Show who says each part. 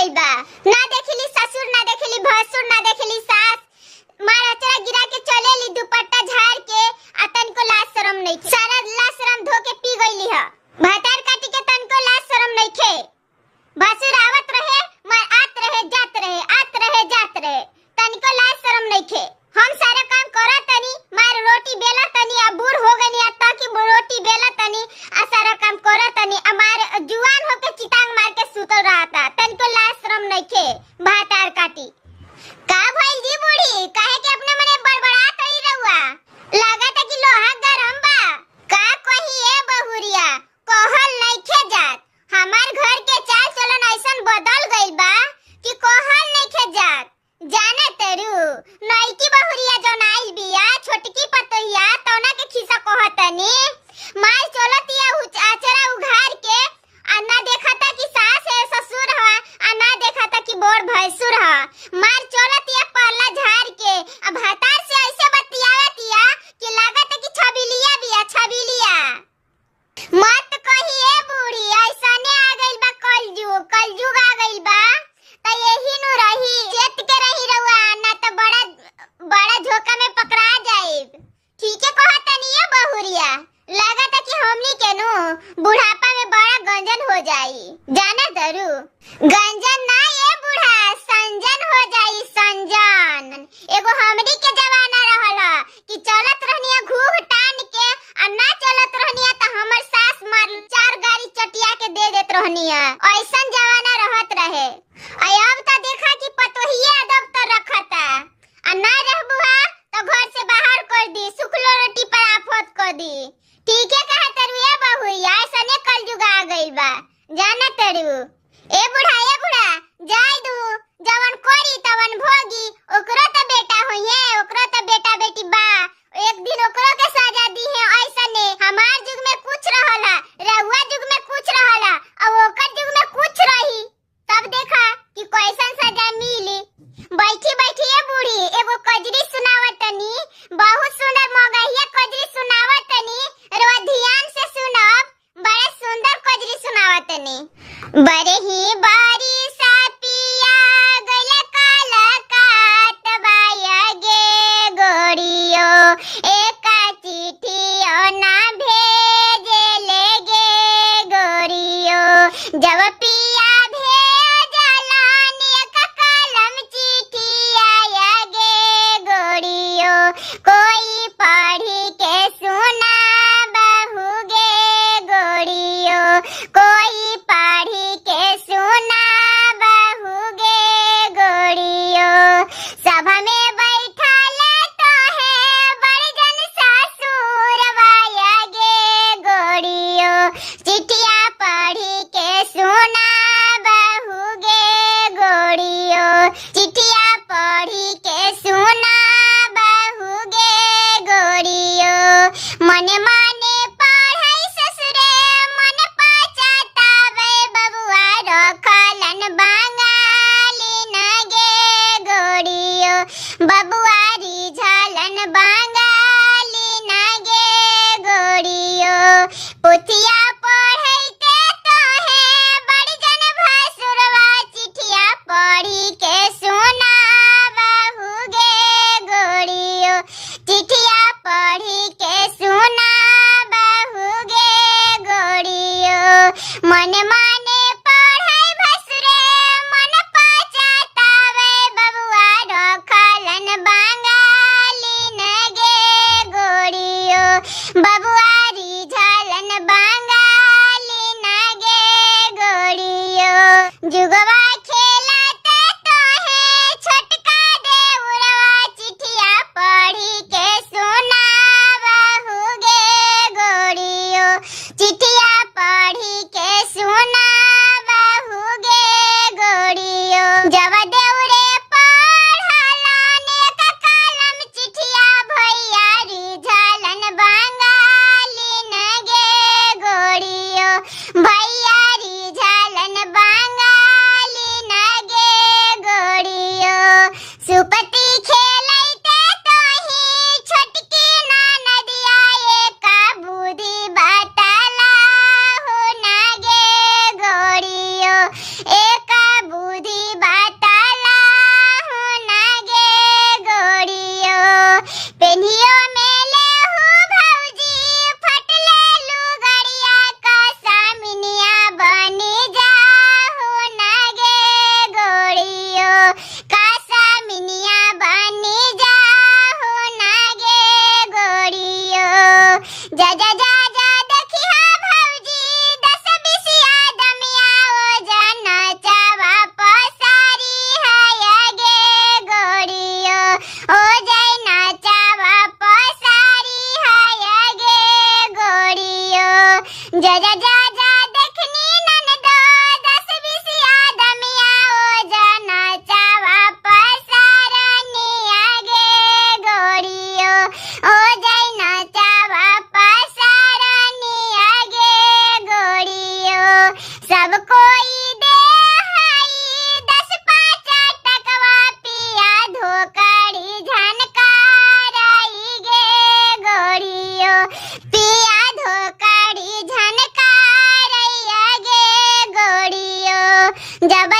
Speaker 1: गइल बा। ना देखली ससुर, ना देखली भसुर, ना देखली सास। मार अचरा गिरा के चलेली दुपट्टा झाड़ के आ तनको लाज शरम नइखे। सारा लाज शरम धो के पी गइली ह। भातार काटी के तनको लाज शरम नइखे। भसुर आवत रहे, मार आत रहे जात रहे, आत रहे जात रहे, तनिको लाज शरम नइखे। हम सारा काम करत तनी, मार रोटी बेला तनी, आ बूढ़ हो गनी आ ताकि रोटी बेला तनी आ सारा काम करत तनी, आ मार जुआन होके चितांग मार के सुतल रहता, तनिको लाज शरम नइखे भातार काटी। का भइल जी बूढ़ी, काहे के अपने मने बड़बड़ा तई रहुआ? लागत कि लोहा गरम बा। का कही ए बहुरिया, कहल नइखे जात। हमार घर के चाल चलन ऐसन बदल गइल बा कि कहल नइखे जात। जाना तरू नईकी बहुरिया जौन आइल बिया, छोटकी पतोहिया, तौना के खिस्सा कहतनी। माय चलतिया आचरा उघार के आ ना देखता कि सास है ससुर हवा आ ना देखता कि बोर भैंसुर ह। मार चलतिया परला झाड़ के आ भातार से ऐसे बतियावतिया कि लागत कि छबिलिया बिया छबिलिया। मत कही ए बूढ़ी, ऐसने आ गइल बा कलजुग, कलजुग आ गइल बा त यही नु रही, चेत के रही रहुआ, ना त बड़ा बड़ा झोंका में पकड़ा जाइब। ठीके कहतनी ए बहुरिया, लागत कि हमनी के नु बुढ़ापा में बड़ा गंजन हो जाई। जाना दरू गंजन ना ए बूढ़ा, संजन हो जाई संजन। एगो हमनी के जमाना रहल ह कि चलत रहनिया घूघ टान के आ ना चलत रहनिया त हमर सास मार चार गाड़ी चटिया के दे देत रहनिया, ऐसन जमाना रहत रहे। आ अब त देखा कि पतोहिए अदब त रखता, आ ना रहबुहा त घर से बाहर कर दी, सुखलो रोटी पर आफत कर दी। ठीके कहा तरू ए बहुरिया, ऐसने कलयुग आ गइल बा। जाना तरू ए बूढ़ा, ए बूढ़ा जाय दू, जवन करी तवन भोगी। ओकरो त बेटा होइहे, ओकरो त बेटा बेटी बा, एक दिन ओकरो के सजा दी है। ऐसने हमार जुग में कुछ रहला, रहुआ जुग में कुछ रहला और ओकर जुग में कुछ रही, तब देखा कि कैसन सजा मिली। बैठी बैठी ए बूढ़ी एगो कजरी सुनावतनी, बहुत सुंदर मगहिया कजरी सुनावतनी, रउआ ध्यान से सुनब, बड़ा सुंदर कजरी सुनावतनी। बरही बारी सा पिया गइल काला कातबाया गे गोरियो, एका चिट्ठियो ना भेजे ले गे गोरियो। जब पिया भेजलन एक कलम चिट्ठिया गे गोरियो, कोई पढ़ी के सुना बहु गे गोरियो, कोई पढ़ी के सुना बहु गे गोरियो। सभा में बैठल तो है बड़जन ससुर वाया गे गोरियो, चिट्ठिया पढ़ी के सुना बहु गे गोरियो, चिट्ठिया पढ़ी के सुना बहु गे गोरियो। मन माने पढ़ै ससुरे मन पचतावे बबुआ, रखलन बांगाली न गे गोरियो, बबुआ रिझलन बांगाली न गे गोरियो। पुथिया पढ़ैते तो है बड़जन भसुरवा, चिट्ठिया पढ़ी के सुना बहु गे गोरियो, चिट्ठिया पढ़ी के सुना बहु गे गोरियो। मन माने पढ़ै भसुरे मन पचतावे बबुआ, रखलन बा जब